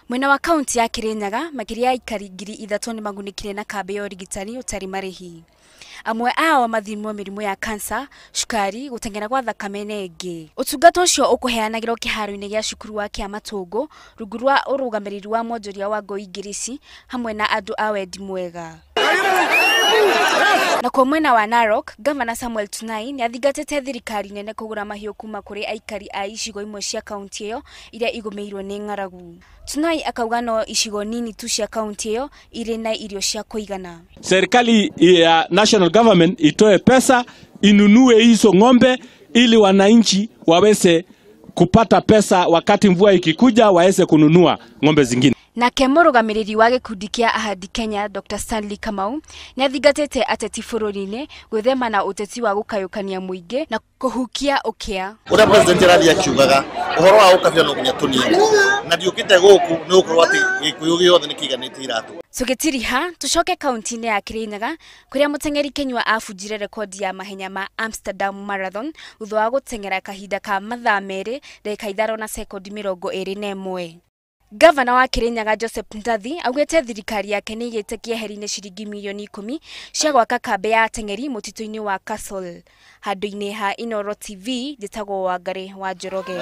Mwena wa kaunti ya Kirinyaga, makĩria ya aikari 3,000 nĩmagunĩkire na kambĩ ya ũrigitani ũtarĩ marĩhi. Amwe ao mathimwo mĩrimũ ya kansa, cukari, gũteng'era gwa thakame na ĩngĩ. Ũtungata ũcio ũkũheanagĩrwo kĩharo-inĩ gĩa cukuru wa Kĩamatũngũ rungu rwa ũrũgamĩrĩri wa mwonjoria wa ngoi Ngirici hamwe na andũ a wendi mwega. Nakuo mwena wa Narok, Gavana Samuel Tunai nĩathingatĩte thirikari nene kũgũra mahiũ kuma kũrĩ aikari a icigo imwe cia kaunti ĩyo iria igũmĩirwo nĩ ng'aragu. Tunai akauga no icigo nini tu cia kaunti ĩyo irĩ na irio cia kũigana. Serikali ya national government itoe pesa inunue hizo ng'ombe ili wananchi waweze kupata pesa wakati mvua ikikuja waweze kununua ng'ombe zingine. Nake mũrũgamĩrĩri wa gĩkundi kĩa Ahadi Kenya Dr. Stanley Kamau nĩathingatĩte ateti bũrũri-inĩ gwĩthema na ũteti wa gũkayũkania mũingĩ na kũhukia ũkĩa. Ũrĩa president arathiĩ akiugaga ũhoro wa ũkabira no nginya tũnine, na ndiũkĩte gũkũ nĩ gũkorwo atĩ Gĩkũyũ gĩothe nĩ kĩiganĩte iratũ. Tũgĩtiriha tũcoke kaunti-inĩ ya Kirinyaga kũrĩa mũteng'eri Kinyua abunjire rekondi ya mahenya ma Amsterdam Marathon thutha wa gũteng'era kahinda ka mathaa 2 ndagĩka 5 na sekondi 21. Gavana wa Kirinyaga Joseph Ntathi augĩte thirikari yake nĩ ĩigĩte kĩeheri-inĩ ciringi mirioni 10 cia gwaka kambĩ ya ateng'eri mũtitũ-inĩ wa Castle. Handũ-inĩ ha Inooro TV, njĩtagwo Wangarĩ wa Njoroge.